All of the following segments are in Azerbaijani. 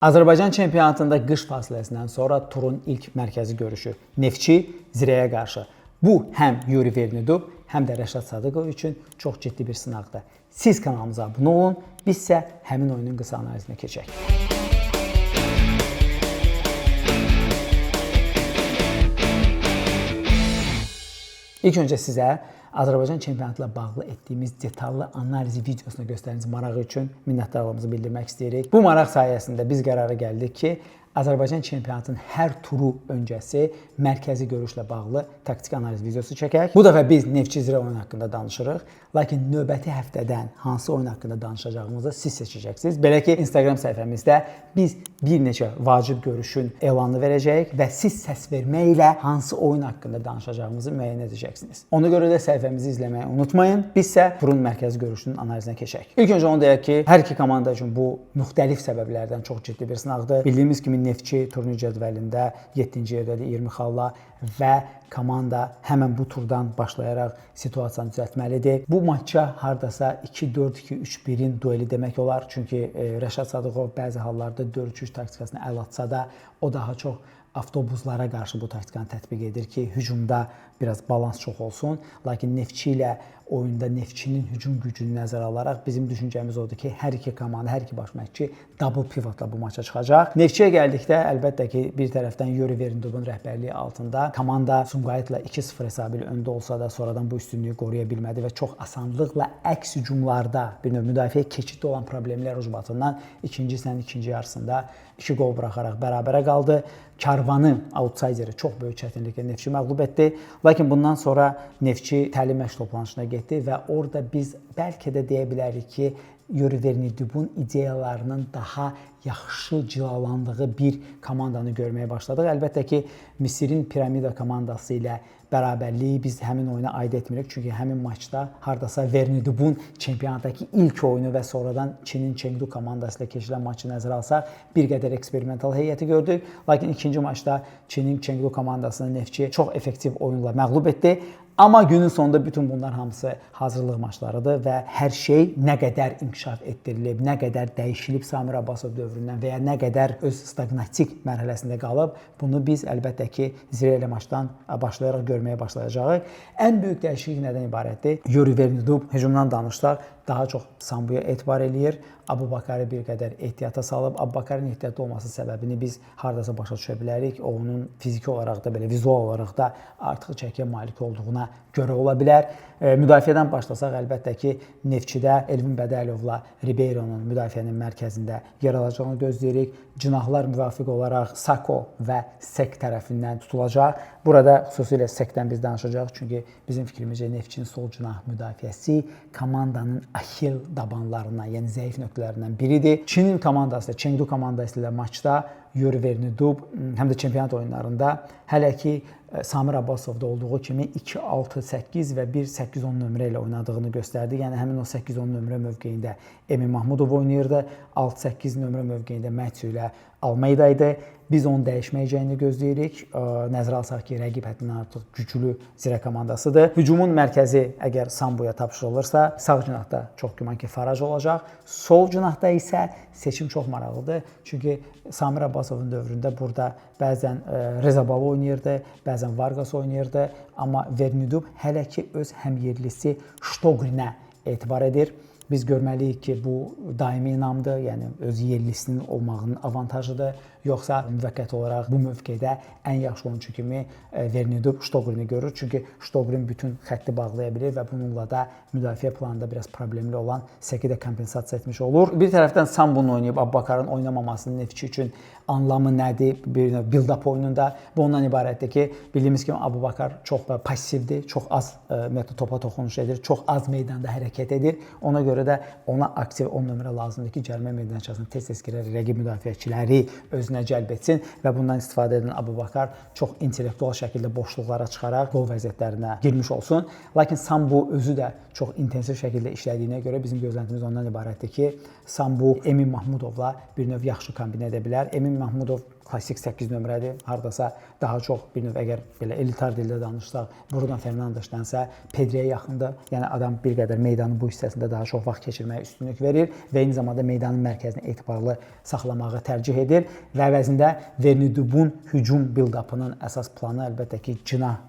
Azərbaycan çempionatında qış fasiləsindən sonra turun ilk mərkəzi görüşü Neftçi Zirəyə qarşı. Bu həm Yuri Vernidub, həm də Rəşad Sadıqov üçün çox ciddi bir sınaqdır. Siz kanalımıza abunə olun, biz isə həmin oyunun qısa analizinə keçək. İlk öncə sizə Azərbaycan çempionatı ilə bağlı etdiyimiz detallı analiz videosunu göstərdiyiniz marağı üçün minnətdarlığımızı bildirmək istəyirik. Bu maraq sayəsində biz qərara gəldik ki, Azərbaycan çempionatının hər turu öncəsi mərkəzi görüşlə bağlı taktik analiz videosu çəkək. Bu dəfə biz Neftçi Zirə oyunu haqqında danışırıq. Lakin növbəti həftədən hansı oyun haqqında danışacağımızı siz seçəcəksiniz. Belə ki, Instagram səhifəmizdə biz bir neçə vacib görüşün elanını verəcəyik və siz səs verməklə hansı oyun haqqında danışacağımızı müəyyən edəcəksiniz. Ona görə də səhifəmizi izləməyi unutmayın. Biz isə turun mərkəzi görüşünün analizinə keçək. İlk öncə onu deyək ki, hər iki komanda üçün bu müxtəlif səbəblərdən çox ciddi bir sınaqdır. Bildiyimiz kimi Neftçi turnir cədvəlində 7-ci yerdədir 20 xalla və komanda həmən bu turdan başlayaraq situasiyanı düzəltməlidir. Bu maça hardasa 2-4-2-3-1-in dueli demək olar. Çünki Rəşad Sadıqov bəzi hallarda 4-3 taktikasını əl atsa da, o daha çox avtobuslara qarşı bu taktikanı tətbiq edir ki, hücumda biraz balans çox olsun. Lakin Neftçi ilə oyunda Neftçinin hücum gücünü nəzərə alaraq bizim düşüncəmiz odur ki, hər iki komanda, hər iki baş məşqçi double pivotla bu maça çıxacaq. Neftçiyə gəldikdə əlbəttə ki, bir tərəfdən Yuri Vernidubun rəhbərliyi altında komanda Sumqayıtla 2-0 hesabı ilə öndə olsa da sonradan bu üstünlüyü qoruya bilmədi və çox asanlıqla əks hücumlarda bir növ müdafiəyə keçiddə olan problemlər ucbatından ikinci hissənin ikinci yarısında 2 qol buraxaraq bərabərə qaldı. Karvanı, outsideri çox böyük çətinliklə Neftçi məğlub etdi. Lakin bundan sonra Neftçi təlim məşq toplanışına getdi və orada biz bəlkə də deyə bilərik ki, Yuri Vernidubun ideyalarının daha yaxşı cilalandığı bir komandanı görməyə başladıq. Əlbəttə ki, Misirin Piramida komandası ilə bərabərliyi biz həmin oyuna aid etmirik. Çünki həmin maçda hardasa Vernidubun çempionatdakı ilk oyunu və sonradan Çinin Chengdu komandası ilə keçirilən maçı nəzərə alsaq, bir qədər eksperimental heyəti gördük. Lakin ikinci maçda Çinin Chengdu komandasını Neftçi çox effektiv oyunla məğlub etdi. Amma günün sonunda bütün bunlar hamısı hazırlıq maçlarıdır və hər şey nə qədər inkişaf etdirilib, nə qədər dəyişilib Samir Abbasov dövründən və ya nə qədər öz staqnatik mərhələsində qalıb, bunu biz əlbəttə ki, Zirə ilə maçdan başlayaraq görməyə başlayacağıq. Ən böyük dəyişiklik nədən ibarətdir? Yuri Vernidub hücumdan danışsaq, daha çox Sambuya etibar eləyir. Abubakarı bir qədər ehtiyata salıb. Abubakarın ehtiyatlı olması səbəbini biz hardasa başa düşə bilərik. O, onun fiziki olaraq da, belə vizual olaraq da artıq çəkiyə malik olduğuna görə ola bilər. Müdafiədən başlasaq, əlbəttə ki, Neftçidə Elvin Bədəlovla Ribeiro'nun müdafiənin mərkəzində yer alacağını gözləyirik. Cinahlar müvafiq olaraq Sako və Sek tərəfindən tutulacaq. Burada xüsusilə Sekdən biz danışacağıq, çünki bizim fikrimizcə Neftçinin sol cinah müdafiəsi komandanın ahil dabanlarından, yəni zəif nöqtələrindən biridir. Çinin komandası, Chengdu komandası ilə maçda Yuri Vernidub həm də çempionat oyunlarında hələ ki Samir Abbasovda olduğu kimi 2-6-8 və 1-8-10 nömrə ilə oynadığını göstərdi. Yəni həmin o 8-10 nömrə mövqeyində Emin Mahmudov oynayırdı. 6-8 nömrə mövqeyində Matthew ilə Almeida idi. Biz onu dəyişməyəcəyini gözləyirik. Nəzərə alsaq ki, rəqib həddindən artıq güclü Zirə komandasıdır. Hücumun mərkəzi əgər Sambuya tapşırılırsa, sağ cinahda çox güman ki, Faraj olacaq. Sol cinahda isə seçim çox maraqlıdır. Çünki Samir Abbasovun dövründə burada bəzən Rezabalı oynayırdı, bəzən Vargas oynayırdı, amma Vernidub hələ ki öz həmyerlisi Ştogrinə etibar edir. Biz görməliyik ki, bu daimi inamdır, yəni öz yerlisinin olmağının avantajıdır. Yoxsa müvəqqəti olaraq bu mövqedə ən yaxşı oyunçu kimi Vernidub Ştogrini görür. Çünki Ştogrin bütün xətti bağlaya bilir və bununla da müdafiə planında biraz problemli olan Seki də kompensasiya etmiş olur. Bir tərəfdən Sambunun oynayıb Abubakarın oynamamasının Neftçi üçün anlamı nədir? Bir növ build-up oyununda bu ondan ibarətdir ki, bildiyimiz kimi Abubakar çox passivdir, çox az ümumiyyətlə topa toxunuş edir, çox az meydanda hərəkət edir. Ona görə də ona aktiv 10 nömrə lazımdır ki, cərimə meydançasına tez-tez girərək rəqib müdafiəçiləri özünə cəlb etsin və bundan istifadə edən Abubakar çox intellektual şəkildə boşluqlara çıxaraq qol vəziyyətlərinə girmiş olsun. Lakin Sambu özü də çox intensiv şəkildə işlədiyinə görə bizim gözləntimiz ondan ibarətdir ki, Sambu Emin Mahmudovla bir növ yaxşı kombinə edə bilər. Emin Mahmudov klassik 8 nömrədir. Hardasa daha çox bir növ əgər belə elitar dildə danışsaq, Bruno Fernandesdənsə Pedriyə yaxındır. Yəni adam bir qədər meydanın bu hissəsində daha çox vaxt keçirməyə üstünlük verir və eyni zamanda meydanın mərkəzini etibarlı saxlamağı tərcih edir və əvəzində Vernidubun hücum build-up-ının əsas planı əlbəttə ki, cinahın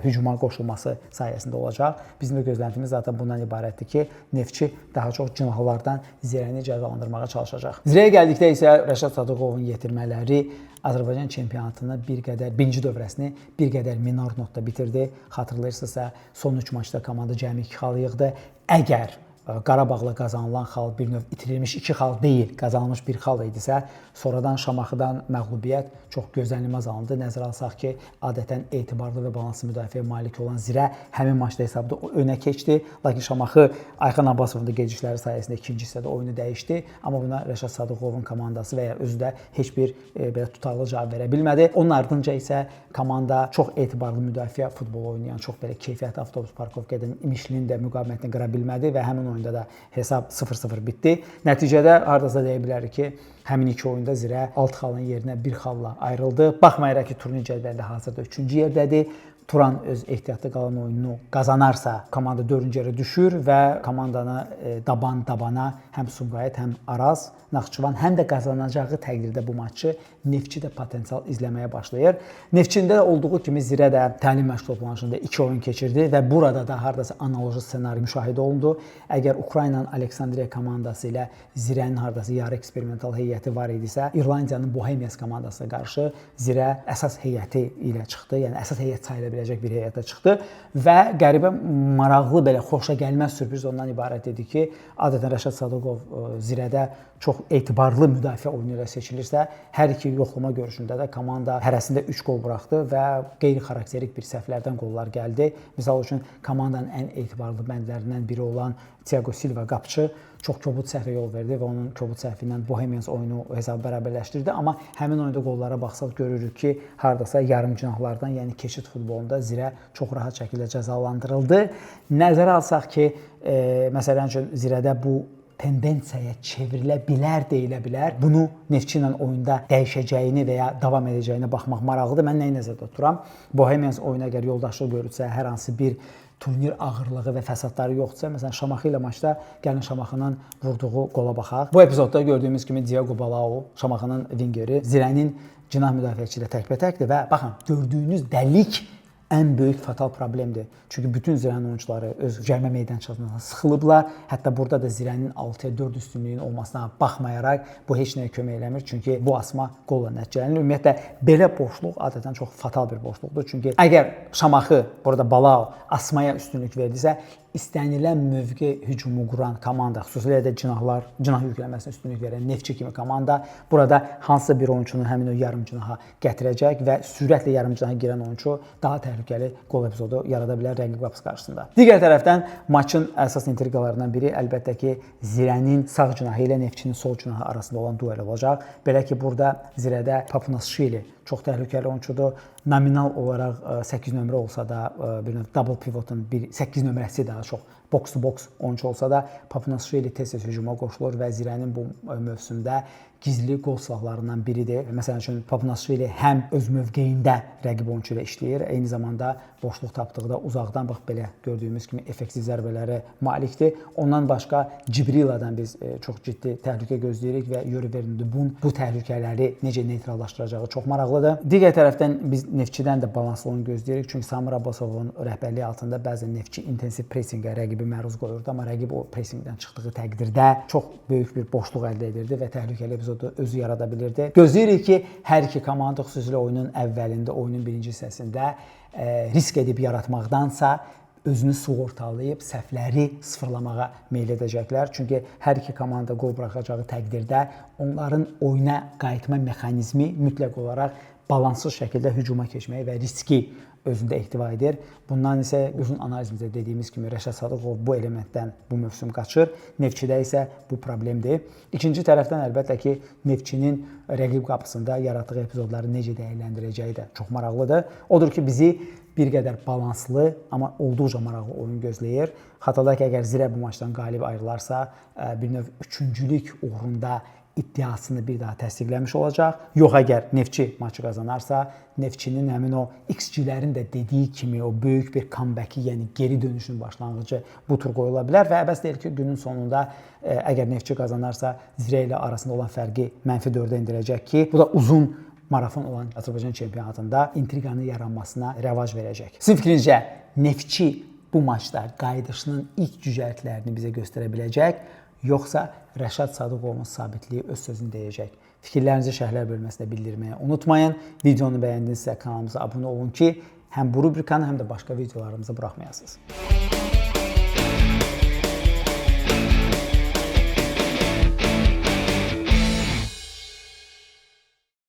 hücuma qoşulması sayəsində olacaq. Bizim də gözləntimiz zaten bundan ibarətdir ki, Neftçi daha çox cinahlardan Zirəni cəzalandırmağa çalışacaq. Zirəyə gəldikdə isə Rəşad Sadıqovun yetirmələri Azərbaycan çempionatını bir qədər birinci dövrəsini bir qədər minor notda bitirdi. Xatırlayırsınızsa, son 3 maçda komanda cəmi 2 xal yığdı. Əgər Qarabağla qazanılan xal bir növ itirilmiş 2 xal deyil, qazanılmış bir xal idisə, sonradan Şamaxıdan məğlubiyyət çox gözlənilməz alındı. Nəzərə alsaq ki, adətən etibarlı və balanslı müdafiəyə malik olan Zirə həmin maçda hesabda önə keçdi. Lakin Şamaxı Ayxan Abbasovun da gecikləri sayəsində ikinci hissədə oyunu dəyişdi. Amma buna Rəşad Sadıqovun komandası və ya özü də heç bir belə tutarlı cavab verə bilmədi. Onun ardınca isə komanda çox etibarlı müdafiə futbolu oynayan, çox belə keyfiyyətli avtobus parkovka edən İmişlinin də müqavimətini qıra bilmədi və həmin oyunda da hesab 0-0 bitdi. Nəticədə hardasa deyə bilərik ki, həmin iki oyunda Zirə 6 xalın yerinə 1 xalla ayrıldı. Baxmayaraq ki, turnir cədvəlində hazırda 3-cü yerdədir. Turan öz ehtiyatlı qalan oyununu qazanarsa, komanda 4-cü yerə düşür və komandanı daban-dabana həm Sumqayıt, həm Araz, Naxçıvan, həm də qazanacağı təqdirdə bu maçı Neftçi də potensial izləməyə başlayır. Neftçində olduğu kimi Zirə də təlim məşq toplanışında 2 oyun keçirdi və burada da hardasa analoji ssenari müşahidə olundu. Əgər Ukraynanın Aleksandriya komandası ilə Zirənin hardasa yarı eksperimental heyəti var idisə, İrlandiyanın Bohemians komandasına qarşı Zirə əsas heyəti ilə çıxdı. Yəni əsas heyət sayıla biləcək bir heyətə çıxdı və qəribə, maraqlı, belə xoşagəlməz sürpriz ondan ibarət idi ki, adətən Rəşad Sadıqov Zirədə çox etibarlı müdafiə oyunu ilə seçilirsə, hər iki yoxlama görüşündə də komanda hərəsində 3 qol buraxdı və qeyri-xarakterik bir səhvlərdən qollar gəldi. Misal üçün, komandanın ən etibarlı bəndlərindən biri olan Thiago Silva qapıçı çox kobud səhvə yol verdi və onun kobud səhvi ilə Bohemians oyunu hesabı bərabərləşdirdi. Amma həmin oyunda qollara baxsaq görürük ki, hardasa yarım cinahlardan, yəni keçid futbolunda Zirə çox rahat şəkildə cəzalandırıldı. Nəzərə alsaq ki, məsələn üçün Zirədə bu tendensiyaya çevrilə bilər deyilə bilər. Bunu Neftçi ilə oyunda dəyişəcəyini və ya davam edəcəyinə baxmaq maraqlıdır. Mən nəyi nəzərdə tuturam? Bohemians oyuna əgər yoldaşlıq görürsə, hər hansı bir turnir ağırlığı və fəsadları yoxdursa, məsələn Şamaxı ilə maçda gəlin Şamaxının vurduğu qola baxaq. Bu epizodda gördüyümüz kimi Diego Balao, Şamaxının vingeri, Zirənin cinah müdafiəçisi ilə təkbətəkdir və baxın, gördüyünüz dəlik ən böyük fatal problemdir. Çünki bütün Zirənin oyunçuları öz cərimə meydançasına sıxılıblar. Hətta burada da Zirənin 6-ya 4 üstünlüyünün olmasına baxmayaraq bu heç nəyə kömək eləmir. Çünki bu asma qolla nəticələnir. Ümumiyyətlə belə boşluq adətən çox fatal bir boşluqdur. Çünki əgər Şamaxı burada Balao asmaya üstünlük verdisə, istənilən mövqe hücumu quran komanda, xüsusilə də cinahlar, cinah yükləməsinə üstünlük verən Neftçi kimi komanda burada hansısa bir oyunçunu həmin o yarım cinaha gətirəcək və sürətlə yarım cinaha girən oyunçu daha təhlükəli qol epizodu yarada bilər rəqib qapısı qarşısında. Digər tərəfdən maçın əsas intriqalarından biri əlbəttə ki, Zirənin sağ cinahı ilə Neftçinin sol cinahı arasında olan duel olacaq. Belə ki, burada Zirədə Papunashvili çox təhlükəli oyunçudur. Nominal olaraq 8 nömrə olsa da, bir növ double pivotun bir 8 nömrəsi, daha çox box to box oyunçu olsa da, Papunashvili tez-tez hücuma qoşulur və Zirənin bu mövsümdə gizli qol silahlarından biridir. Məsələn üçün Papunashvili həm öz mövqeyində rəqib oyunçu ilə işləyir, eyni zamanda boşluq tapdıqda uzaqdan, bax belə gördüyümüz kimi, effektiv zərbələrə malikdir. Ondan başqa Cibriladan biz çox ciddi təhlükə gözləyirik və Yuri Vernidubun bu təhlükələri necə neytrallaşdıracağı çox maraqlıdır. Digər tərəfdən biz Neftçidən də balanslı oyun gözləyirik. Çünki Samir Abbasovun rəhbərliyi altında bəzən Neftçi intensiv pressinqə rəqibi məruz qoyurdu, amma rəqib o pressinqdən çıxdığı təqdirdə çox böyük bir boşluq əldə edirdi və təhlükəli epizodu özü yarada bilirdi. Gözləyirik ki, hər iki komanda xüsusilə oyunun əvvəlində, oyunun birinci hissəsində risk edib yaratmaqdansa özünü sığortalayıb səhvləri sıfırlamağa meyl edəcəklər. Çünki hər iki komanda qol buraxacağı təqdirdə onların oyuna qayıtma mexanizmi mütləq olaraq balanssız şəkildə hücuma keçməyi və riski özündə ehtiva edir. Bundan isə uzun analizimizdə dediyimiz kimi Rəşad Sadıqov bu elementdən bu mövsüm qaçır. Neftçidə isə bu problemdir. İkinci tərəfdən əlbəttə ki, Neftçinin rəqib qapısında yaratdığı epizodları necə dəyərləndirəcəyi də çox maraqlıdır. Odur ki, bizi bir qədər balanslı, amma olduqca maraqlı oyun gözləyir. Xatırladaq ki, əgər Zirə bu maçdan qalib ayrılarsa, bir növ üçüncülük uğrunda iddiasını bir daha təsdiqləmiş olacaq. Yox, əgər Neftçi maçı qazanarsa, Neftçinin həmin o XG-lərin də dediyi kimi o böyük bir comeback-i, yəni geri dönüşün başlanğıcı bu tur qoyula bilər və əbəs deyil ki, günün sonunda əgər Neftçi qazanarsa, Zirə ilə arasında olan fərqi -4-ə endirəcək ki, bu da uzun marafon olan Azərbaycan çempionatında intriqanın yaranmasına rəvac verəcək. Sizin fikrincə Neftçi bu maçda qayıdışının ilk cücərtlərini bizə göstərə biləcək, yoxsa Rəşad Sadıqovun sabitliyi öz sözünü deyəcək? Fikirlərinizi şərhlər bölməsində bildirməyi unutmayın. Videonu bəyəndinizsə kanalımıza abunə olun ki, həm bu rubrikanı, həm də başqa videolarımızı buraxmayasınız.